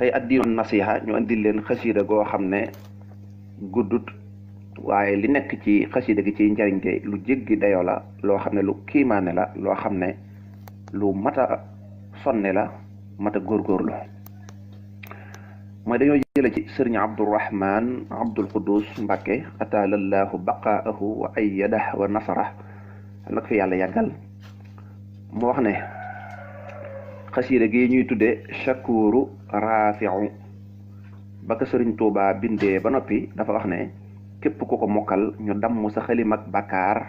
tey addiinu nasiha ñu andil leen xasida goo xam ne guddut waaye li nekk ci xasida gi ci njariñ de lu jéggi dayoo la loo xam ne lu kiimaane la loo xam ne lu mat a sonne la mat a góorgóorlu mooy dañoo jële ci sëriñ Abdourahman Abdul Quddus Mbàkke ataalallahu baqaahu wa ayyadah wa nasarah nag fi yàlla yàggal mu wax ne xasida gi ñuy tudde Shakuru Rafiu ba ko sëriñ Tuubaa bindee ba noppi dafa wax ne képp ku ko mokkal ñu damm sa xalim ak bàkkaar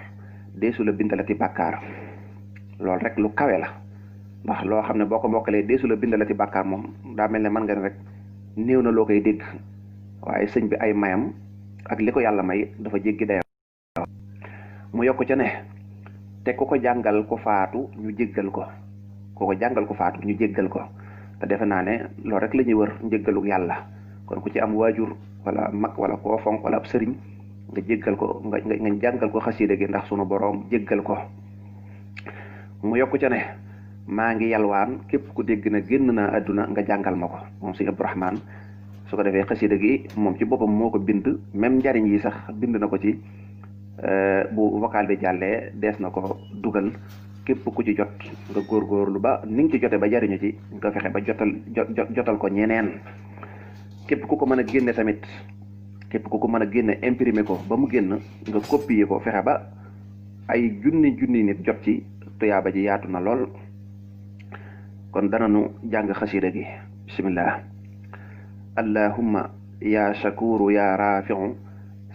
deesu la bindalati bàkkaar loolu rek lu kawe la ndax loo xam ne boo ko mokkalee deesu la bindalati bàkkaar moom daa mel ne mën nga ne rek néew na loo koy dégg waaye sëñ bi ay mayam ak li ko yàlla may dafa jéggi dayoo mu yokk ca ne te ku ko jàngal ko faatu ñu jéggal ko ku ko jàngal ko faatu ñu jéggal ko te defe naa ne loolu rek la ñuy wër njéggalu yàlla kon ku ci am waajur wala mag wala koo fonk wala ab sëriñ nga jéggal ko nga jàngal ko xasida gi ndax sunu boroom jéggal ko mu yokk ca ne maa ngi yalwaan képp ku dégg na génn naa àdduna nga jàngal ma ko moom sëñ Abdourahman su ko defee xasida gi moom ci boppam moo ko bind même njariñ yi sax bind na ko ci bu vocal bi jàllee dees na ko dugal képp ku ci jot nga góorgóorlu ba ni nga ci jote ba jariñu ci nga fexe ba jotal ko ñeneen képp ku ko mën a génne tamit képp ku ko mën a génne imprimer ko ba mu génn nga copier ko fexe ba ay junni nit jot ci tuyaaba ji yaatu na lool kon dananu jàng xasida gi bismillah allahumma ya shakuru ya rafiu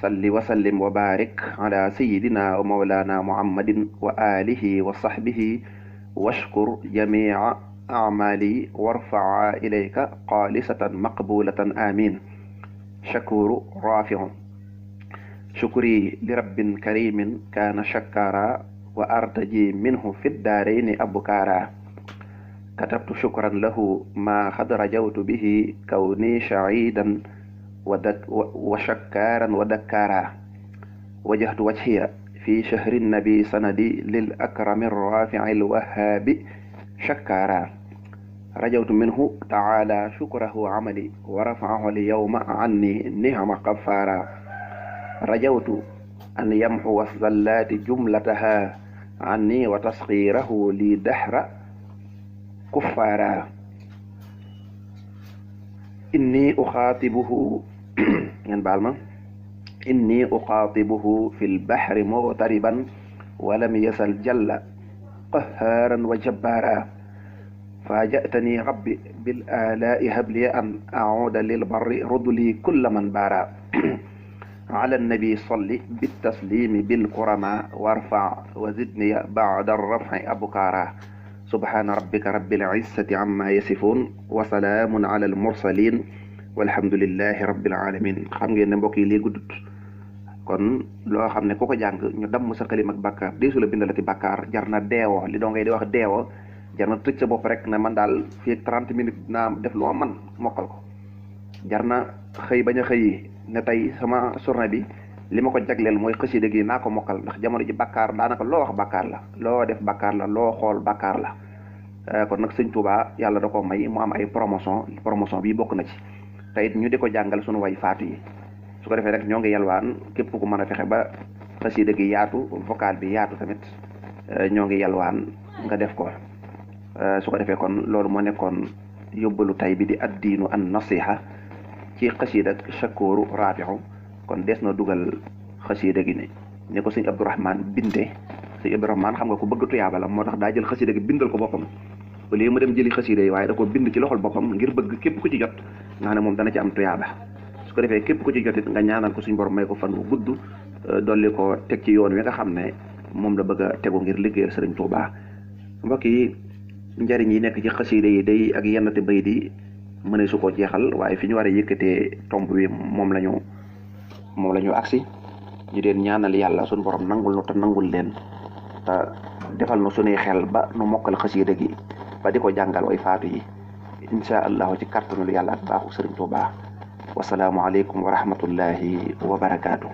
salli wa sallim wa barik ala sayidina wa mawlana muhammadin wa alihi wa sahbihi washkur jamia amali warfaa ilayka xaalisatan maqbulatan amin shakuru rafiu shukri li rabbin karimin kaana shakara wa artaji minhu fi daarayni abukara katabtu shukran lahu ma xad rajawtu bihi kawni shahidan wa shakkaran wa dakkaara wajjahtu wajhiya fi shahri nabi sanadi lil akrami rafi'i lwahaabi shakkaara rajawtu minhu taala shukrahu amali wa rafa'ahu lyawma anni nihma gaffaara rajawtu an yamhuwa zallaati jumlataha anni wa tasghirahu li dahra kuffaara inni uxaatibuhu ngeen baal ma inni uxaatibuhu fi lbahri mughtariban walam yasal jalla qahaaran wa jabbaara faajatani rabbi bil aalaa'i habli an auuda lil barri rudli kulla man baara ala nabi salli bittaslimi bil kurama warfa wa zidni ba'da raf'i abkaara subhaana rabbika rabbil izzati amma yasifun wa salaamun ala al mursalin walhamdulillahi rabbil alamin xam ngeen ne mbokk yi lii guddut kon loo xam ne ku ko jàng ñu damm sa xalim ak bàkkaar deesu la bindalati bàkkaar jar na deewoo li doo ngay di wax deewoo jar na tëj sa bopp rek ne man daal fii 30 minutes naa def lu ma man mokkal ko jar na xëy bañ a xëy ne tey sama journée bi li ma ko jagleel mooy xasida gi naa ko mokkal ndax jamono ji bàkkaar daanaka loo wax bàkkaar la loo def bàkkaar la loo xool bàkkaar la kon nag sëñ Touba yàlla da ko may mu am ay promotion bi bokk na ci te it ñu di ko jàngal suñu way faatu yi su ko defee rek ñoo ngi yalwaan képp ku mën a fexe ba xasida gi yaatu vocal bi yaatu tamit ñoo ngi yalwaan nga def ko su ko defee kon loolu moo nekkoon yóbbalu tay bi di addiinu an nasiha ci xasida Shakuru Rafiu kon des na dugal xasida gi ne ko sëñ Abdourahman binde sëñ Abdourahman xam nga ko bëgg tuyaaba la moo tax daa jël xasida gi bindal ko boppam au lieu mu dem jëli xasida yi waaye da ko bind ci loxol boppam ngir bëgg képp ku ci jot nga xam ne moom dana ci am tuyaaba su ko defee képp ku ci jotit nga ñaanal ko suñ borom may ko fan wu gudd dolli ko teg ci yoon wi nga xam ne moom la bëgg a tegu ngir liggéeyal Sëriñ Tuubaa mbokk yi njariñ yi nekk ci xasida yi day ak yennati bay di mëne su ko jeexal waaye fi ñu war a yëkkatee tomb wi moom la ñu agsi ñu leen ñaanal yàlla suñu borom nangul nu te nangul leen te defal nu suñuy xel ba nu mokkal xasida gi ba di ko jàngal way faatu yi insha allahu ci kàttanul yàlla ak baaxu Sëriñ Tuubaa wasalaamu aleykum wa rahmatullahi wa barakaatu